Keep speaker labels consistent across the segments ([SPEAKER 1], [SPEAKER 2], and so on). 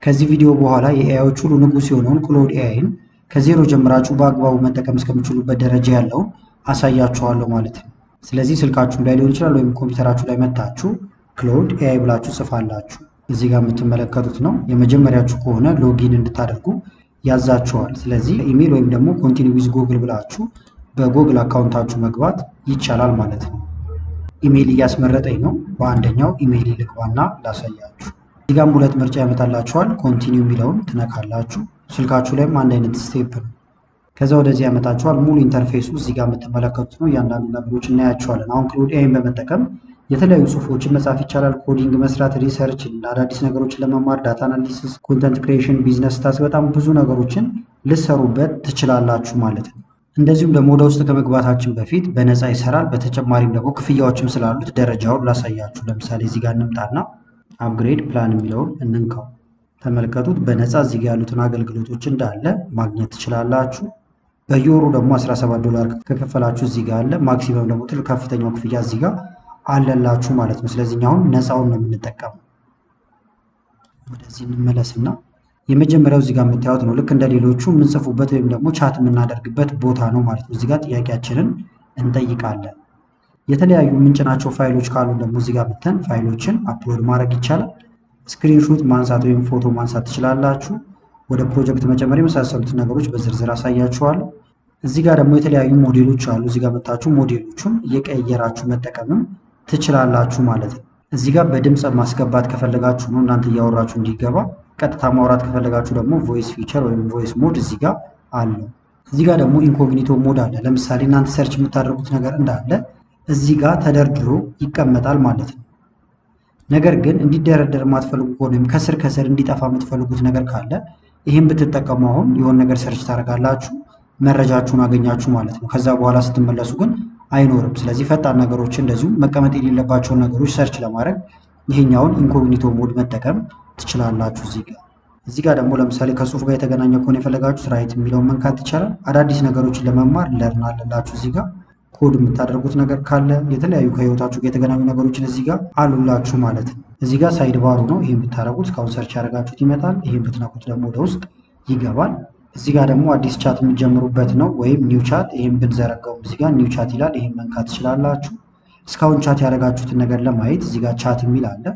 [SPEAKER 1] ከዚህ ቪዲዮ በኋላ የ AI ዎች ሁሉ ንጉስ የሆነውን Claude AI ን ከዜሮ ጀምራችሁ በአግባቡ መጠቀም እስከምችሉበት ደረጃ ያለውን አሳያችኋለሁ ማለት ነው። ስለዚህ ስልካችሁም ላይ ሊሆን ይችላል ወይም ኮምፒውተራችሁ ላይ መታችሁ Claude AI ብላችሁ ጽፋላችሁ። እዚህ ጋር የምትመለከቱት ነው። የመጀመሪያችሁ ከሆነ login እንድታደርጉ ያዛችኋል። ስለዚህ ኢሜል ወይም ደግሞ continue with Google ብላችሁ በ Google account ኣችሁ መግባት ይቻላል ማለት ነው። ኢሜይል እያስመረጠኝ ነው። በአንደኛው ኢሜይል ልግባና ላሳያችሁ። እዚህ ጋርም ሁለት ምርጫ ያመጣላችኋል። Continue የሚለውን ትነካላችሁ። ስልካችሁ ላይም አንድ አይነት step ነው። ከዛ ወደዚህ ያመጣችኋል። ሙሉ interface ኡ እዚህ ጋር የምትመለከቱት ነው። እያንዳንዱ ነገሮች እናያቸዋለን። አሁን Claude AI ን በመጠቀም የተለያዩ ጽሁፎችን መጻፍ ይቻላል። Coding መስራት፣ research፣ አዳዲስ ነገሮችን ለመማር፣ data analysis፣ content creation፣ business task፣ በጣም ብዙ ነገሮችን ልሰሩበት ትችላላችሁ ማለት ነው። እንደዚሁም ደግሞ ወደ ውስጥ ከመግባታችን በፊት በነፃ ይሰራል። በተጨማሪም ደግሞ ክፍያዎችም ስላሉት ደረጃውን ላሳያችሁ። ለምሳሌ እዚህ ጋር እንምጣና upgrade plan የሚለውን እንንካው። ተመልከቱት። በነፃ እዚህ ጋር ያሉትን አገልግሎቶች እንዳለ ማግኘት ትችላላችሁ። በየወሩ ደግሞ $17 ከከፈላችሁ እዚህ ጋር አለ። Maximum ደግሞ ትልቅ ከፍተኛው ክፍያ እዚህ ጋር አለላችሁ ማለት ነው። ስለዚህ እኛ አሁን ነፃውን ነው የምንጠቀመው። ወደዚህ እንመለስና የመጀመሪያው እዚህ ጋር የምታዩት ነው። ልክ እንደ ሌሎቹ የምንጽፉበት ወይም ደግሞ chat የምናደርግበት ቦታ ነው ማለት ነው። እዚህ ጋር ጥያቄያችንን እንጠይቃለን። የተለያዩ የምንጭናቸው ፋይሎች ካሉ ደግሞ እዚህ ጋር መተን ፋይሎችን upload ማድረግ ይቻላል። Screenshot ማንሳት ወይም ፎቶ ማንሳት ትችላላችሁ። ወደ ፕሮጀክት መጨመር የመሳሰሉትን ነገሮች በዝርዝር አሳያችኋለሁ። እዚህ ጋር ደግሞ የተለያዩ ሞዴሎች አሉ። እዚህ ጋር መታችሁ ሞዴሎቹን እየቀየራችሁ መጠቀምም ትችላላችሁ ማለት ነው። እዚህ ጋር በድምፅ ማስገባት ከፈለጋችሁ ነው እናንተ እያወራችሁ እንዲገባ። ቀጥታ ማውራት ከፈለጋችሁ ደግሞ voice feature ወይም voice mode እዚህ ጋር አለ። እዚህ ጋር ደግሞ incognito mode አለ። ለምሳሌ እናንተ search የምታደርጉት ነገር እንዳለ እዚህ ጋር ተደርድሮ ይቀመጣል ማለት ነው። ነገር ግን እንዲደረደር የማትፈልጉ ከሆነ ወይም ከስር ከስር እንዲጠፋ የምትፈልጉት ነገር ካለ ይህን ብትጠቀሙ አሁን የሆነ ነገር search ታደርጋላችሁ፣ መረጃችሁን አገኛችሁ ማለት ነው። ከዛ በኋላ ስትመለሱ ግን አይኖርም። ስለዚህ ፈጣን ነገሮች እንደዚሁም መቀመጥ የሌለባቸውን ነገሮች search ለማድረግ ይሄኛውን incognito mode መጠቀም ትችላላችሁ። እዚህ ጋር ደግሞ ለምሳሌ ከጽሁፍ ጋር የተገናኘ ከሆነ የፈለጋችሁት write የሚለውን መንካት ይቻላል። አዳዲስ ነገሮችን ለመማር learn አለላችሁ። እዚህ ጋር ኮድ የምታደርጉት ነገር ካለ የተለያዩ ከህይወታችሁ ጋር የተገናኙ ነገሮችን እዚህ ጋር አሉላችሁ ማለት ነው። እዚህ ጋር side bar ኡ ነው። ይህን ብታደርጉት እስካሁን search ያደረጋችሁት ይመጣል። ይህን ብትነኩት ደግሞ ወደ ውስጥ ይገባል። እዚህ ጋር ደግሞ አዲስ chat የምትጀምሩበት ነው ወይም new chat። ይህን ብንዘረጋውም እዚህ ጋር new chat ይላል። ይህን መንካት ትችላላችሁ። እስካሁን chat ያደረጋችሁትን ነገር ለማየት እዚህ ጋር chat የሚል አለ።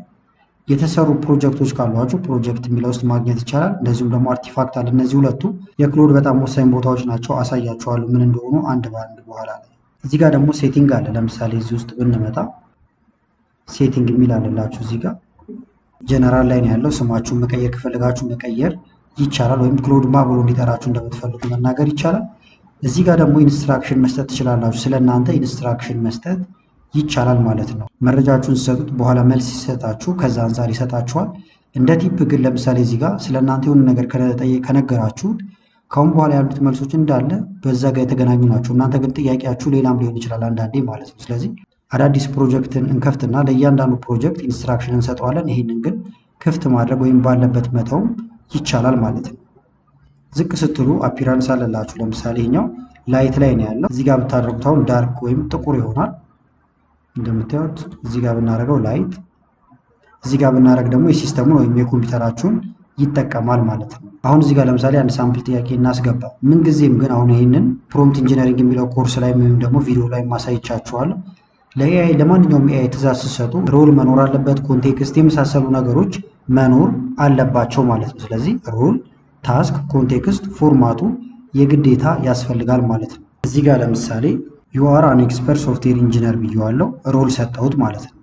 [SPEAKER 1] የተሰሩ ፕሮጀክቶች ካሏችሁ ፕሮጀክት የሚለው ውስጥ ማግኘት ይቻላል። እንደዚሁም ደግሞ artifact አለ። እነዚህ ሁለቱ የ Claude በጣም ወሳኝ ቦታዎች ናቸው። አሳያችኋለሁ ምን እንደሆኑ አንድ በአንድ በኋላ ላይ። እዚህ ጋር ደግሞ setting አለ። ለምሳሌ እዚህ ውስጥ ብንመጣ setting የሚል አለላችሁ። እዚህ ጋር ጀነራል ላይ ነው ያለው። ስማችሁን መቀየር ከፈለጋችሁ መቀየር ይቻላል። ወይም Claude ማ ብሎ እንዲጠራችሁ እንደምትፈልጉ መናገር ይቻላል። እዚህ ጋር ደግሞ instruction መስጠት ትችላላችሁ። ስለ እናንተ instruction መስጠት ይቻላል ማለት ነው። መረጃችሁን ሲሰጡት በኋላ መልስ ሲሰጣችሁ ከዛ አንጻር ይሰጣችኋል። እንደ tip ግን ለምሳሌ እዚህ ጋር ስለ እናንተ የሆነ ነገር ከነገራችሁት ከአሁን በኋላ ያሉት መልሶች እንዳለ በዛ ጋር የተገናኙ ናቸው። እናንተ ግን ጥያቄያችሁ ሌላም ሊሆን ይችላል አንዳንዴ ማለት ነው። ስለዚህ አዳዲስ ፕሮጀክትን እንከፍትና ለእያንዳንዱ ፕሮጀክት instruction እንሰጠዋለን። ይህንን ግን ክፍት ማድረግ ወይም ባለበት መተውም ይቻላል ማለት ነው። ዝቅ ስትሉ appearance አለላችሁ። ለምሳሌ ይሄኛው light ላይ ነው ያለው። እዚህ ጋር ብታደርጉት አሁን dark ወይም ጥቁር ይሆናል። እንደምታዩት እዚህ ጋር ብናደርገው light፣ እዚህ ጋር ብናደርግ ደግሞ የ system ኡን ወይም የኮምፒውተራችሁን ይጠቀማል ማለት ነው። አሁን እዚህ ጋር ለምሳሌ አንድ sample ጥያቄ እናስገባ። ምንጊዜም ግን አሁን ይህንን prompt engineering የሚለው ኮርስ ላይ ወይም ደግሞ ቪዲዮ ላይ ማሳይቻችኋለሁ። ለ AI፣ ለማንኛውም AI ትእዛዝ ስትሰጡ role መኖር አለበት፣ context የመሳሰሉ ነገሮች መኖር አለባቸው ማለት ነው። ስለዚህ role፣ task፣ context፣ format ኡ የግዴታ ያስፈልጋል ማለት ነው። እዚህ ጋር ለምሳሌ "You are an expert software engineer" ብየዋለው፣ role ሰጠሁት ማለት ነው።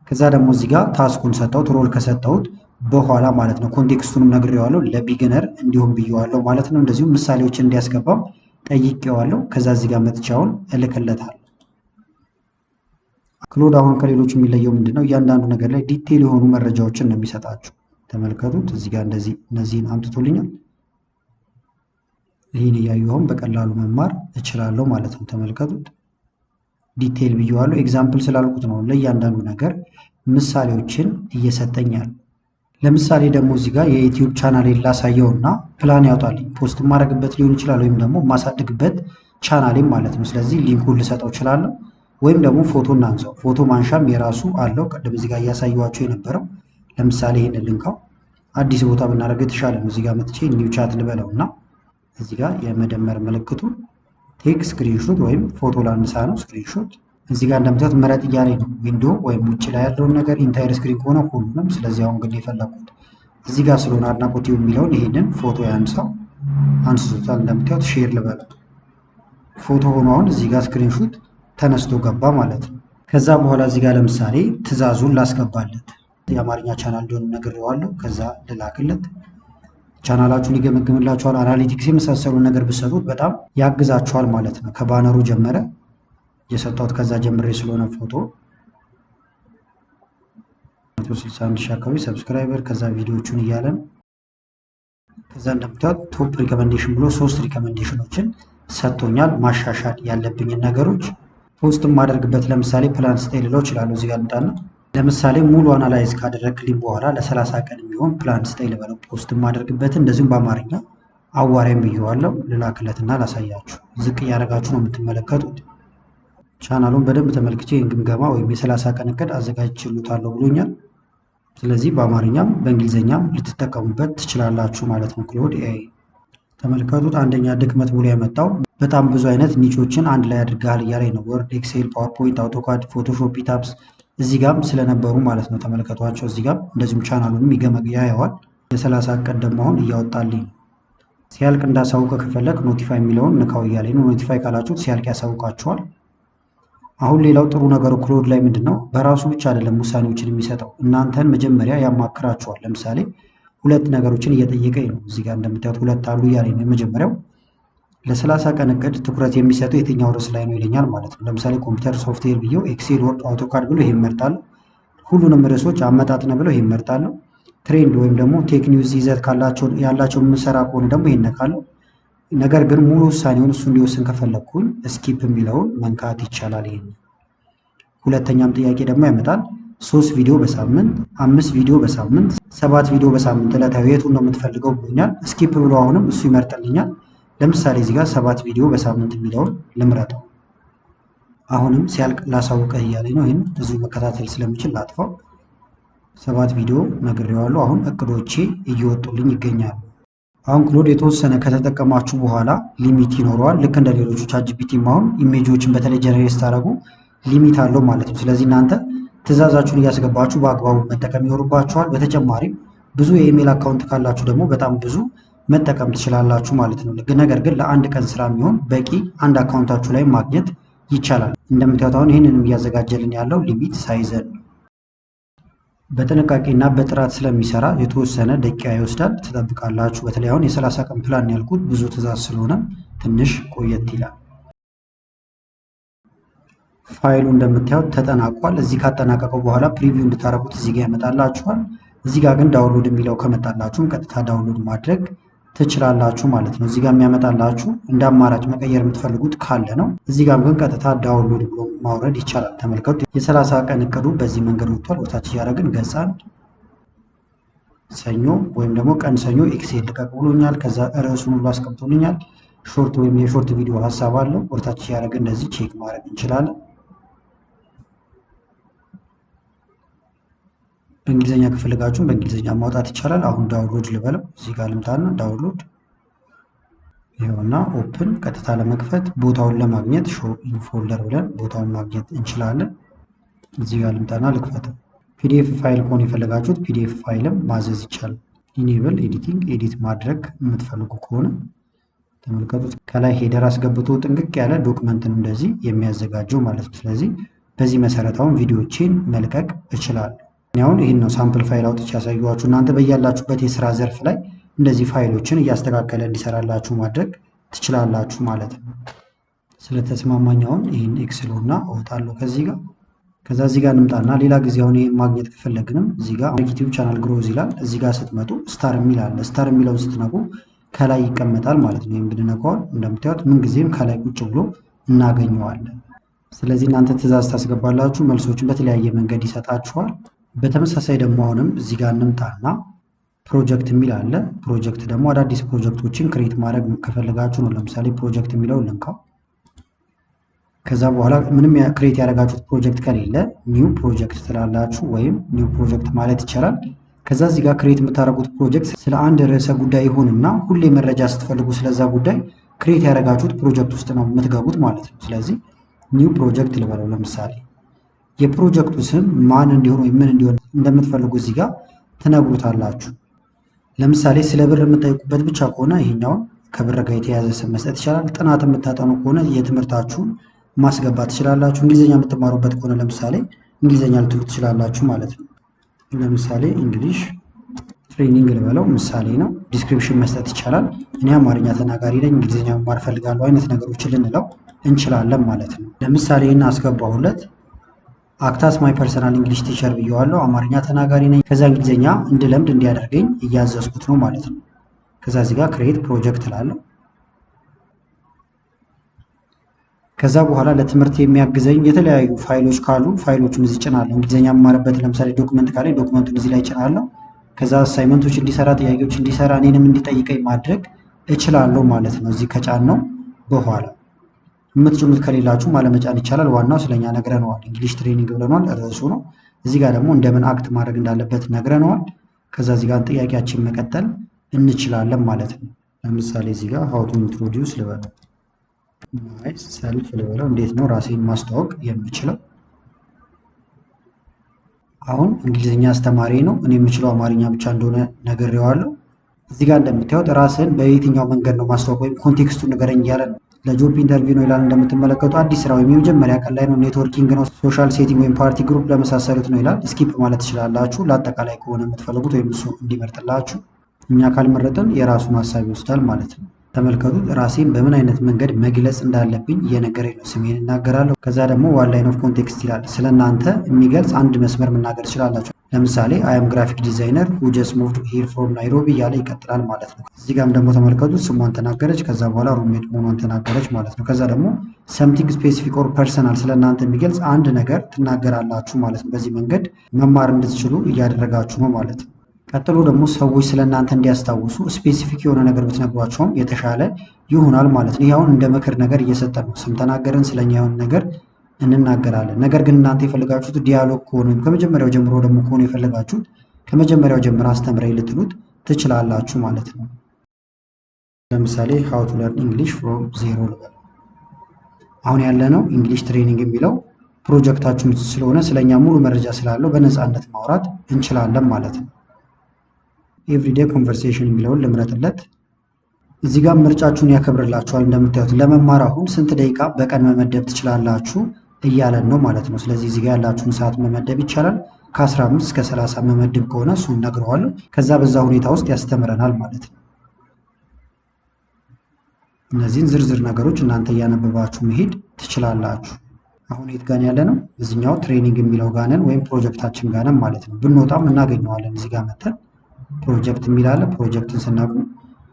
[SPEAKER 1] ከዛ ደግሞ እዚህ ጋር task ኡን ሰጠሁት፣ role ከሰጠሁት በኋላ ማለት ነው። Context ኡንም ነግሬዋለሁ፣ ለ beginner እንዲሁም ብየዋለሁ ማለት ነው። እንደዚሁም ምሳሌዎችን እንዲያስገባም ጠይቄዋለሁ። ከዛ እዚህ ጋር መጥቼ አሁን እልክለታለሁ። Claude አሁን ከሌሎቹ የሚለየው ምንድን ነው? እያንዳንዱ ነገር ላይ detail የሆኑ መረጃዎችን ነው የሚሰጣችሁ። ተመልከቱት። እዚህ ጋር እንደዚህ እነዚህን አምጥቶልኛል። ይህን እያየሁም በቀላሉ መማር እችላለሁ ማለት ነው። ተመልከቱት። Detail ብየዋለሁ። Example ስላልኩት ነው ለእያንዳንዱ ነገር ምሳሌዎችን እየሰጠኛል። ለምሳሌ ደግሞ እዚህ ጋር የ YouTube channel ላሳየውና ፕላን ያውጣልኝ። Post የማደርግበት ሊሆን ይችላል ወይም ደግሞ የማሳድግበት ቻናሌም ማለት ነው። ስለዚህ link ኡን ልሰጠው እችላለሁ። ወይም ደግሞ ፎቶ እናንሳው። ፎቶ ማንሻም የራሱ አለው። ቅድም እዚህ ጋር እያሳየኋቸው የነበረው ለምሳሌ ይህንን ልንካው። አዲስ ቦታ ብናደርገው የተሻለ ነው። እዚህ ጋር መጥቼ new chat ልበለው እና እዚህ ጋር የመደመር ምልክቱ take screenshot ወይም ፎቶ ላንሳ ነው። Screenshot እዚህ ጋር እንደምታዩት ምረጥ እያለኝ ነው። Window ወይም ውጭ ላይ ያለውን ነገር፣ entire screen ከሆነ ሁሉንም። ስለዚህ አሁን ግን የፈለኩት እዚህ ጋር ስለሆነ አድናቆት የሚለውን ይሄንን ፎቶ ያንሳው። አንስቶታል። እንደምታዩት share ልበለው። ፎቶ ሆኖ አሁን እዚህ ጋር screenshot ተነስቶ ገባ ማለት ነው። ከዛ በኋላ እዚህ ጋር ለምሳሌ ትዕዛዙን ላስገባለት፣ የአማርኛ ቻናል እንዲሆን ነግሬዋለሁ። ከዛ ልላክለት። ቻናላችሁን ይገመግምላችኋል። Analytics የመሳሰሉ ነገር ብትሰጡት በጣም ያግዛችኋል ማለት ነው። ከ banner ኡ ጀመረ የሰጠሁት ከዛ ጀምሬ ስለሆነ ፎቶ 161 ሺህ አካባቢ subscriber፣ ከዛ ቪዲዮዎቹን እያለን ከዛ እንደምታዩት top recommendation ብሎ ሶስት recommendation ኦችን ሰጥቶኛል። ማሻሻል ያለብኝን ነገሮች post የማደርግበት ለምሳሌ ፕላን ስጠኝ ልለው እችላለሁ። እዚህ ጋር ልምጣና ለምሳሌ ሙሉ analyze ካደረግልኝ በኋላ ለ30 ቀን የሚሆን ፕላን ስጠኝ ልበለው post የማደርግበትን፣ እንደዚሁም በአማርኛ አዋራይም ብየዋለሁ። ልላክለትና ላሳያችሁ። ዝቅ እያደረጋችሁ ነው የምትመለከቱት። ቻናሉን በደንብ ተመልክቼ ይህን ግምገማ ወይም የ30 ቀን እቅድ አዘጋጅቼልዎታለሁ ብሎኛል። ስለዚህ በአማርኛም በእንግሊዝኛም ልትጠቀሙበት ትችላላችሁ ማለት ነው። Claude AI ተመልከቱት። አንደኛ ድክመት ብሎ ያመጣው በጣም ብዙ አይነት niche ኦችን አንድ ላይ አድርገሃል እያለኝ ነው። Word፣ Excel፣ PowerPoint፣ AutoCAD፣ Photoshop፣ ETABS እዚህ ጋም ስለነበሩ ማለት ነው። ተመልከቷቸው። እዚህ ጋም እንደዚሁም ቻናሉንም ያየዋል። የ30 ቀን ደግሞ አሁን እያወጣልኝ ነው። ሲያልቅ እንዳሳውቀ ከፈለግ notify የሚለውን ንካው እያለኝ ነው። Notify ካላችሁት ሲያልቅ ያሳውቃችኋል። አሁን ሌላው ጥሩ ነገሩ Claude ላይ ምንድን ነው፣ በራሱ ብቻ አይደለም ውሳኔዎችን የሚሰጠው፣ እናንተን መጀመሪያ ያማክራችኋል። ለምሳሌ ሁለት ነገሮችን እየጠየቀኝ ነው። እዚህ ጋር እንደምታዩት ሁለት አሉ እያለኝ ነው። የመጀመሪያው ለ30 ቀን እቅድ ትኩረት የሚሰጠው የትኛው ርዕስ ላይ ነው ይለኛል ማለት ነው። ለምሳሌ computer software ብዬው Excel፣ Word፣ AutoCAD ብሎ ይሄ ይመርጣለሁ። ሁሉንም ርዕሶች አመጣጥነ ብለው ይሄ ይመርጣለሁ። Trend ወይም ደግሞ tech news ይዘት ያላቸው የምሰራ ከሆነ ደግሞ ይሄን እነካለሁ። ነገር ግን ሙሉ ውሳኔውን እሱ እንዲወስን ከፈለግኩኝ skip የሚለውን መንካት ይቻላል። ይሄን ሁለተኛም ጥያቄ ደግሞ ያመጣል። ሶስት ቪዲዮ በሳምንት፣ አምስት ቪዲዮ በሳምንት፣ ሰባት ቪዲዮ በሳምንት ዕለታዊ የቱን ነው የምትፈልገው ብሎኛል። Skip ብሎ አሁንም እሱ ይመርጥልኛል። ለምሳሌ እዚህ ጋር ሰባት ቪዲዮ በሳምንት የሚለውን ልምረጠው። አሁንም ሲያልቅ ላሳውቅህ እያለኝ ነው። ይህን እዚሁ መከታተል ስለምችል ላጥፋው። ሰባት ቪዲዮ ነግሬዋለሁ። አሁን እቅዶቼ እየወጡልኝ ይገኛሉ። አሁን Claude የተወሰነ ከተጠቀማችሁ በኋላ limit ይኖረዋል። ልክ እንደ ሌሎቹ ChatGPT ም አሁን image ኦችን በተለይ generate ስታደርጉ limit አለው ማለት ነው። ስለዚህ እናንተ ትዕዛዛችሁን እያስገባችሁ በአግባቡ መጠቀም ይኖርባችኋል። በተጨማሪም ብዙ የ email account ካላችሁ ደግሞ በጣም ብዙ መጠቀም ትችላላችሁ ማለት ነው። ነገር ግን ለአንድ ቀን ስራ የሚሆን በቂ አንድ account ኣችሁ ላይ ማግኘት ይቻላል። እንደምታዩት አሁን ይህንንም እያዘጋጀልን ያለው limit ሳይዘን ነው። በጥንቃቄና በጥራት ስለሚሰራ የተወሰነ ደቂቃ ይወስዳል። ትጠብቃላችሁ። በተለይ አሁን የ30 ቀን ፕላን ያልኩት ብዙ ትዕዛዝ ስለሆነ ትንሽ ቆየት ይላል። ፋይሉ እንደምታዩት ተጠናቋል። እዚህ ካጠናቀቀው በኋላ preview እንድታደርጉት እዚህ ጋር ያመጣላችኋል። እዚህ ጋር ግን download የሚለው ከመጣላችሁም ቀጥታ download ማድረግ ትችላላችሁ ማለት ነው። እዚህ ጋር የሚያመጣላችሁ እንደ አማራጭ መቀየር የምትፈልጉት ካለ ነው። እዚህ ጋር ግን ቀጥታ download ብሎ ማውረድ ይቻላል። ተመልከቱ፣ የ30 ቀን እቅዱ በዚህ መንገድ ወጥቷል። ወታች እያደረግን ገጽ አንድ ሰኞ ወይም ደግሞ ቀን ሰኞ Excel ልቀቅ ብሎኛል። ከዛ ርዕሱን ሁሉ አስቀምጦልኛል። Short ወይም የ short ቪዲዮ ሀሳብ አለው። ወደታች እያደረግን እንደዚህ check ማድረግ እንችላለን። በእንግሊዝኛ ከፈለጋችሁም በእንግሊዝኛ ማውጣት ይቻላል። አሁን download ልበለው። እዚህ ጋር ልምጣና download ይኸውና open ቀጥታ ለመክፈት ቦታውን ለማግኘት show in folder ብለን ቦታውን ማግኘት እንችላለን። እዚህ ጋር ልምጣና ልክፈተው። PDF file ከሆነ የፈለጋችሁት PDF file ም ማዘዝ ይቻላል። Enable editing፣ edit ማድረግ የምትፈልጉ ከሆነ ተመልከቱት። ከላይ header አስገብቶ ጥንቅቅ ያለ document ን እንደዚህ የሚያዘጋጀው ማለት ነው። ስለዚህ በዚህ መሰረት አሁን ቪዲዮቼን መልቀቅ እችላለሁ። አሁን ይህን ነው sample file አውጥቼ ያሳየኋችሁ። እናንተ በያላችሁበት የስራ ዘርፍ ላይ እንደዚህ ፋይሎችን እያስተካከለ እንዲሰራላችሁ ማድረግ ትችላላችሁ ማለት ነው። ስለተስማማኝ አሁን ይህን X ልለውና እወጣለሁ ከዚህ ጋር። ከዛ እዚህ ጋር እንምጣና ሌላ ጊዜ አሁን ይህን ማግኘት ከፈለግንም እዚህ ጋር YouTube channel growth ይላል። እዚህ ጋር ስትመጡ star የሚል አለ። Star የሚለውን ስትነኩ ከላይ ይቀመጣል ማለት ነው። ይህም ብንነካዋል እንደምታዩት ምንጊዜም ከላይ ቁጭ ብሎ እናገኘዋለን። ስለዚህ እናንተ ትዕዛዝ ታስገባላችሁ፣ መልሶችን በተለያየ መንገድ ይሰጣችኋል። በተመሳሳይ ደግሞ አሁንም እዚህ ጋር እንምጣና ፕሮጀክት የሚል አለ። ፕሮጀክት ደግሞ አዳዲስ ፕሮጀክቶችን create ማድረግ ከፈለጋችሁ ነው። ለምሳሌ ፕሮጀክት የሚለውን ልንካው። ከዛ በኋላ ምንም create ያደረጋችሁት ፕሮጀክት ከሌለ new project ትላላችሁ ወይም new project ማለት ይቻላል። ከዛ እዚህ ጋር create የምታደርጉት ፕሮጀክት ስለ አንድ ርዕሰ ጉዳይ ይሁንና ሁሌ መረጃ ስትፈልጉ ስለዛ ጉዳይ create ያደረጋችሁት ፕሮጀክት ውስጥ ነው የምትገቡት ማለት ነው። ስለዚህ new project ልበለው። ለምሳሌ የፕሮጀክቱ ስም ማን እንዲሆን ወይም ምን እንዲሆን እንደምትፈልጉ እዚህ ጋር ትነግሩታላችሁ። ለምሳሌ ስለ ብር የምጠይቁበት ብቻ ከሆነ ይሄኛውን ከብር ጋር የተያያዘ ስም መስጠት ይቻላል። ጥናት የምታጠኑ ከሆነ የትምህርታችሁን ማስገባት ትችላላችሁ። እንግሊዝኛ የምትማሩበት ከሆነ ለምሳሌ እንግሊዝኛ ልትሉ ትችላላችሁ ማለት ነው። ለምሳሌ English training ልበለው፣ ምሳሌ ነው። Description መስጠት ይቻላል። እኔ አማርኛ ተናጋሪ ነኝ፣ እንግሊዝኛ መማር ፈልጋለሁ አይነት ነገሮችን ልንለው እንችላለን ማለት ነው። ለምሳሌ ይህን አስገባሁለት። Act as my personal English teacher ብየዋለሁ። አማርኛ ተናጋሪ ነኝ። ከዛ እንግሊዝኛ እንድለምድ እንዲያደርገኝ እያዘዝኩት ነው ማለት ነው። ከዛ እዚህ ጋር create project እላለሁ። ከዛ በኋላ ለትምህርት የሚያግዘኝ የተለያዩ ፋይሎች ካሉ ፋይሎቹን እዚህ ጭናለሁ። እንግሊዝኛ የምማርበት ለምሳሌ document ካለኝ document ኡን እዚህ ላይ ጭናለሁ። ከዛ assignment ኦች እንዲሰራ፣ ጥያቄዎች እንዲሰራ፣ እኔንም እንዲጠይቀኝ ማድረግ እችላለሁ ማለት ነው። እዚህ ከጫን ነው በኋላ የምትጭኑት ከሌላችሁ አለመጫን ይቻላል። ዋናው ስለኛ ነግረነዋል። English training ብለነዋል፣ ርዕሱ ነው። እዚህ ጋር ደግሞ እንደምን act ማድረግ እንዳለበት ነግረነዋል። ከዛ እዚህ ጋር ጥያቄያችን መቀጠል እንችላለን ማለት ነው። ለምሳሌ እዚህ ጋር how to introduce ልበለው፣ myself ልበለው፣ እንዴት ነው ራሴን ማስተዋወቅ የምችለው? አሁን እንግሊዝኛ አስተማሪ ነው፣ እኔ የምችለው አማርኛ ብቻ እንደሆነ ነግሬዋለሁ። እዚህ ጋር እንደምታዩት ራስን በየትኛው መንገድ ነው ማስተዋወቅ ወይም context ኡን ንገረኝ እያለ ነው። ለ job interview ነው ይላል። እንደምትመለከቱ አዲስ ስራ ወይም የመጀመሪያ ቀን ላይ ነው፣ networking ነው፣ social setting ወይም party group ለመሳሰሉት ነው ይላል። Skip ማለት ትችላላችሁ፣ ለአጠቃላይ ከሆነ የምትፈልጉት ወይም እሱ እንዲመርጥላችሁ። እኛ ካልመረጥን የራሱን ሀሳብ ይወስዳል ማለት ነው። ተመልከቱት፣ ራሴን በምን አይነት መንገድ መግለጽ እንዳለብኝ እየነገረኝ ነው። ስሜን እናገራለሁ። ከዛ ደግሞ one line of context ይላል። ስለ እናንተ የሚገልጽ አንድ መስመር መናገር ትችላላችሁ። ለምሳሌ I am graphic designer who just moved here from Nairobi እያለ ይቀጥላል ማለት ነው። እዚህ ጋርም ደግሞ ተመልከቱት፣ ስሟን ተናገረች። ከዛ በኋላ roommate መሆኗን ተናገረች ማለት ነው። ከዛ ደግሞ something specific or personal፣ ስለ እናንተ የሚገልጽ አንድ ነገር ትናገራላችሁ ማለት ነው። በዚህ መንገድ መማር እንድትችሉ እያደረጋችሁ ነው ማለት ነው። ቀጥሎ ደግሞ ሰዎች ስለ እናንተ እንዲያስታውሱ specific የሆነ ነገር ብትነግሯቸውም የተሻለ ይሆናል ማለት ነው። ይህ አሁን እንደ ምክር ነገር እየሰጠን ነው። ስም ተናገርን፣ ስለኛ የሆነ ነገር እንናገራለን። ነገር ግን እናንተ የፈለጋችሁት dialogue ከሆነ ወይም ከመጀመሪያው ጀምሮ ደግሞ ከሆነ የፈለጋችሁት ከመጀመሪያው ጀምሮ አስተምረኝ ልትሉት ትችላላችሁ ማለት ነው። ለምሳሌ how to learn English from zero ልበል። አሁን ያለነው English training የሚለው ፕሮጀክታችን ስለሆነ ስለኛ ሙሉ መረጃ ስላለው በነፃነት ማውራት እንችላለን ማለት ነው። Everyday conversation የሚለውን ልምረጥለት። እዚህ ጋር ምርጫችሁን ያከብርላችኋል። እንደምታዩት ለመማር አሁን ስንት ደቂቃ በቀን መመደብ ትችላላችሁ እያለን ነው ማለት ነው። ስለዚህ እዚህ ጋር ያላችሁን ሰዓት መመደብ ይቻላል። ከ15 እስከ 30 መመደብ ከሆነ እሱን ነግረዋለሁ። ከዛ በዛ ሁኔታ ውስጥ ያስተምረናል ማለት ነው። እነዚህን ዝርዝር ነገሮች እናንተ እያነበባችሁ መሄድ ትችላላችሁ። አሁን የት ጋን ያለ ነው? እዚኛው training የሚለው ጋነን ወይም ፕሮጀክታችን ጋነን ማለት ነው። ብንወጣም እናገኘዋለን። እዚህ ጋር መተን ፕሮጀክት የሚል አለ። ፕሮጀክትን ስናቁ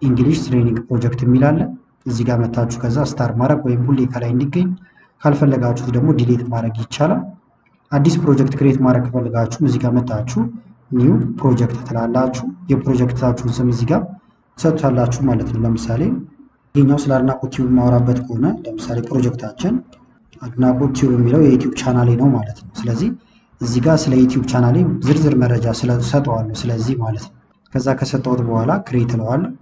[SPEAKER 1] English training project የሚል አለ። እዚህ ጋር መታችሁ ከዛ star ማድረግ ወይም ሁሌ ከላይ እንዲገኝ ካልፈለጋችሁት ደግሞ delete ማድረግ ይቻላል። አዲስ ፕሮጀክት create ማድረግ ከፈለጋችሁም እዚህ ጋር መታችሁ new project ትላላችሁ። የፕሮጀክታችሁን ስም እዚህ ጋር ትሰጡታላችሁ ማለት ነው። ለምሳሌ ይሄኛው ስለ አድናቆት ቲዩብ የማወራበት ከሆነ ለምሳሌ ፕሮጀክታችን አድናቆት ቲዩብ የሚለው የዩቲዩብ ቻናሌ ነው ማለት ነው። ስለዚህ እዚህ ጋር ስለ ዩቲዩብ ቻናሌ ዝርዝር መረጃ ሰጠዋለሁ። ስለዚህ ማለት ነው። ከዛ ከሰጠሁት በኋላ create እለዋለሁ።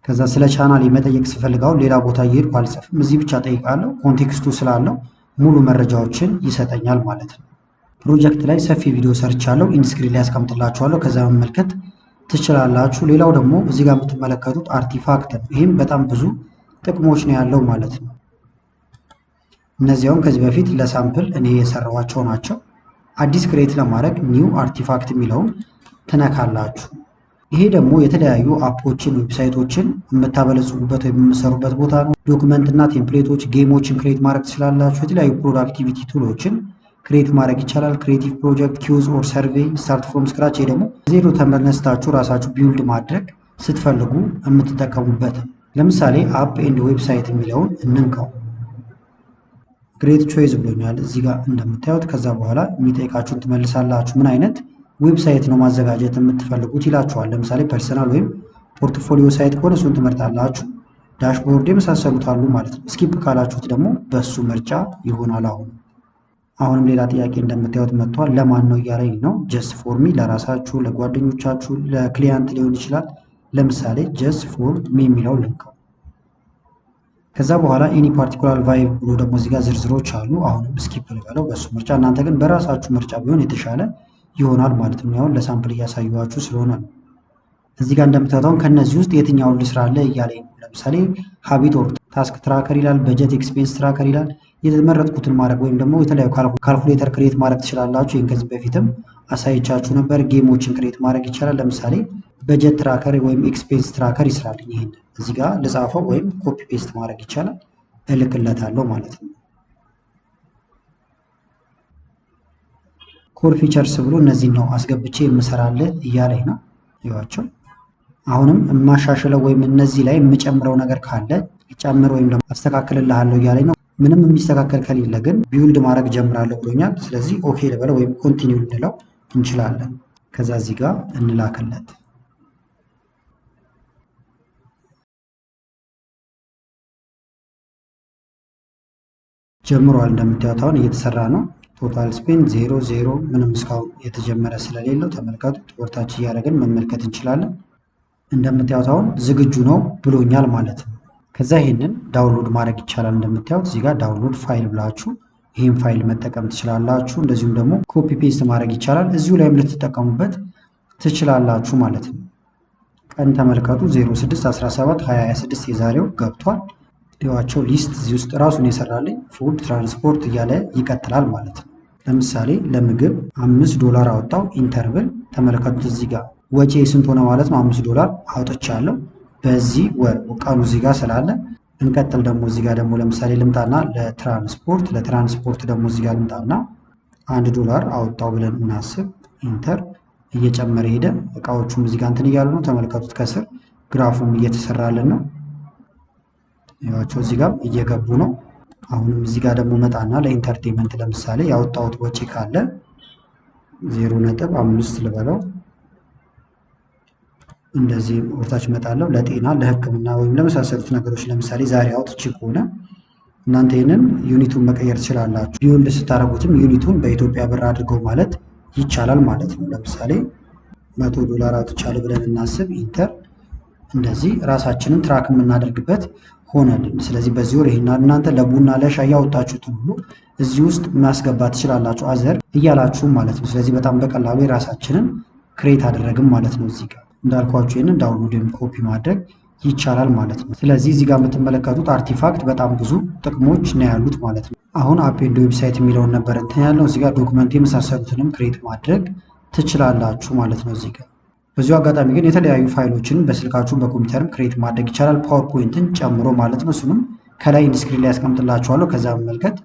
[SPEAKER 1] ከዛ ስለ ቻናሌ መጠየቅ ስፈልግ አሁን ሌላ ቦታ እየሄድኩ አልጽፍም፣ እዚህ ብቻ ጠይቃለሁ። Context ኡ ስላለው ሙሉ መረጃዎችን ይሰጠኛል ማለት ነው። ፕሮጀክት ላይ ሰፊ ቪዲዮ ሰርቻለሁ። End screen ላይ ያስቀምጥላችኋለሁ። ከዛ መመልከት ትችላላችሁ። ሌላው ደግሞ እዚህ ጋር የምትመለከቱት artifact ነው። ይህም በጣም ብዙ ጥቅሞች ነው ያለው ማለት ነው። እነዚያውም ከዚህ በፊት ለ sample እኔ የሰራኋቸው ናቸው። አዲስ create ለማድረግ new artifact የሚለውን ትነካላችሁ። ይሄ ደግሞ የተለያዩ app ኦችን፣ website ኦችን የምታበለጽጉበት ወይም የምትሰሩበት ቦታ ነው። Document እና template ኦች፣ game ኦችን create ማድረግ ትችላላችሁ። የተለያዩ productivity tool ኦችን create ማድረግ ይቻላል። Creative project፣ quiz or survey፣ start from scratch። ይሄ ደግሞ ዜሮ ተነስታችሁ ራሳችሁ build ማድረግ ስትፈልጉ የምትጠቀሙበት። ለምሳሌ app and website የሚለውን እንንካው። Great choice ብሎኛል እዚህ ጋር እንደምታዩት። ከዛ በኋላ የሚጠይቃችሁን ትመልሳላችሁ። ምን አይነት website ነው ማዘጋጀት የምትፈልጉት ይላችኋል። ለምሳሌ personal ወይም portfolio site ከሆነ እሱን ትመርጣላችሁ። Dashboard የመሳሰሉት አሉ ማለት ነው። Skip ካላችሁት ደግሞ በሱ ምርጫ ይሆናል። አሁን አሁንም ሌላ ጥያቄ እንደምታዩት መጥቷል። ለማን ነው እያለኝ ነው። Just for me፣ ለራሳችሁ፣ ለጓደኞቻችሁ፣ ለ client ሊሆን ይችላል። ለምሳሌ just for me የሚለው ልንካው። ከዛ በኋላ any particular vibe ብሎ ደግሞ እዚጋ ዝርዝሮች አሉ። አሁንም skip ልበለው በሱ ምርጫ። እናንተ ግን በራሳችሁ ምርጫ ቢሆን የተሻለ ይሆናል ማለት ነው። አሁን ለ sample እያሳየኋችሁ ስለሆነ ነው። እዚህ ጋር እንደምታዩት አሁን ከነዚህ ውስጥ የትኛውን ልስራልህ እያለኝ ነው። ለምሳሌ habit or task tracker ይላል፣ budget expense tracker ይላል። የመረጥኩትን ማድረግ ወይም ደግሞ የተለያዩ calculator create ማድረግ ትችላላችሁ። ይህን ከዚህ በፊትም አሳይቻችሁ ነበር። Game ኦችን create ማድረግ ይቻላል። ለምሳሌ budget tracker ወይም expense tracker ይስራልኝ። ይህን እዚህ ጋር ልጻፈው ወይም copy paste ማድረግ ይቻላል። እልክለታለሁ ማለት ነው። Core features ብሎ እነዚህን ነው አስገብቼ የምሰራልህ እያለኝ ነው። ይዋቸው አሁንም የማሻሽለው ወይም እነዚህ ላይ የምጨምረው ነገር ካለ ጨምር ወይም ደግሞ አስተካክልልሃለሁ እያለኝ ነው። ምንም የሚስተካከል ከሌለ ግን build ማድረግ ጀምራለሁ ብሎኛል። ስለዚህ okay ልበለው ወይም continue ልንለው እንችላለን። ከዛ እዚህ ጋር እንላክለት። ጀምሯል። እንደምታዩት አሁን እየተሰራ ነው። Total spend 0 0፣ ምንም እስካሁን የተጀመረ ስለሌለው ተመልከቱት። ወደታች እያደረግን መመልከት እንችላለን። እንደምታዩት አሁን ዝግጁ ነው ብሎኛል ማለት ነው። ከዛ ይሄንን download ማድረግ ይቻላል። እንደምታዩት እዚህ ጋር download file ብላችሁ ይህን ፋይል መጠቀም ትችላላችሁ። እንደዚሁም ደግሞ copy paste ማድረግ ይቻላል። እዚሁ ላይም ልትጠቀሙበት ትችላላችሁ ማለት ነው። ቀን ተመልከቱ፣ 06 17 2026 የዛሬው ገብቷል። ይዋቸው list እዚህ ውስጥ ራሱን የሰራልኝ food፣ transport እያለ ይቀጥላል ማለት ነው። ለምሳሌ ለምግብ $5 አወጣው፣ enter ብል ተመልከቱት፣ እዚህ ጋር ወጪ ስንት ሆነ ማለት ነው። $5 አውጥቻለሁ በዚህ ወር፣ ቀኑ እዚህ ጋር ስላለ እንቀጥል። ደግሞ እዚህ ጋር ደግሞ ለምሳሌ ልምጣና ለትራንስፖርት ደግሞ እዚህ ጋር ልምጣና $1 አወጣው ብለን እናስብ። Enter፣ እየጨመረ ሄደ። እቃዎቹም እዚህ ጋር እንትን እያሉ ነው። ተመልከቱት፣ ከስር graph ኡም እየተሰራልን ነው። ያቸው እዚህ ጋር እየገቡ ነው። አሁንም እዚህ ጋር ደግሞ መጣና ለ entertainment ለምሳሌ ያወጣሁት ወጪ ካለ 0.5 ልበለው፣ እንደዚህ ወደታች እመጣለሁ። ለጤና፣ ለሕክምና ወይም ለመሳሰሉት ነገሮች ለምሳሌ ዛሬ አውጥቼ ከሆነ እናንተ ይህንን unit ኡን መቀየር ትችላላችሁ። Build ስታደርጉትም unit ኡን በኢትዮጵያ ብር አድርገው ማለት ይቻላል ማለት ነው። ለምሳሌ $100 አውጥቻለሁ ብለን እናስብ። Enter፣ እንደዚህ ራሳችንን track የምናደርግበት ሆነልን። ስለዚህ በዚህ ወር ይሄን እናንተ ለቡና ለሻይ ያወጣችሁትን ሁሉ እዚህ ውስጥ ማስገባት ትችላላችሁ፣ other እያላችሁ ማለት ነው። ስለዚህ በጣም በቀላሉ የራሳችንን create አደረግም ማለት ነው። እዚህ ጋር እንዳልኳችሁ ይህንን download ወይም ኮፒ ማድረግ ይቻላል ማለት ነው። ስለዚህ እዚህ ጋር የምትመለከቱት Artifact በጣም ብዙ ጥቅሞች ነው ያሉት ማለት ነው። አሁን app and website የሚለውን ነበር እንትን ያለው። እዚህ ጋር document የመሳሰሉትንም create ማድረግ ትችላላችሁ ማለት ነው። እዚህ ጋር በዚሁ አጋጣሚ ግን የተለያዩ ፋይሎችን በስልካችሁ በኮምፒውተርም create ማድረግ ይቻላል፣ PowerPoint ን ጨምሮ ማለት ነው። እሱንም ከላይ end screen ላይ ያስቀምጥላችኋለሁ፣ ከዛ መመልከት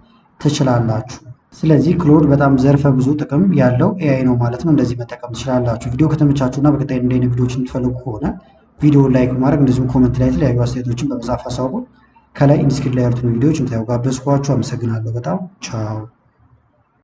[SPEAKER 1] ትችላላችሁ። ስለዚህ Claude በጣም ዘርፈ ብዙ ጥቅም ያለው AI ነው ማለት ነው። እንደዚህ መጠቀም ትችላላችሁ። ቪዲዮ ከተመቻችሁና በቀጣይ እንደ አይነት ቪዲዮዎች የምትፈልጉ ከሆነ ቪዲዮ like ማድረግ እንደዚሁም comment ላይ የተለያዩ አስተያየቶችን በመጻፍ አሳውቁ። ከላይ end screen ላይ ያሉትን ቪዲዮዎች እንድታዩ ጋበዝኳችሁ። አመሰግናለሁ በጣም፣ ቻው።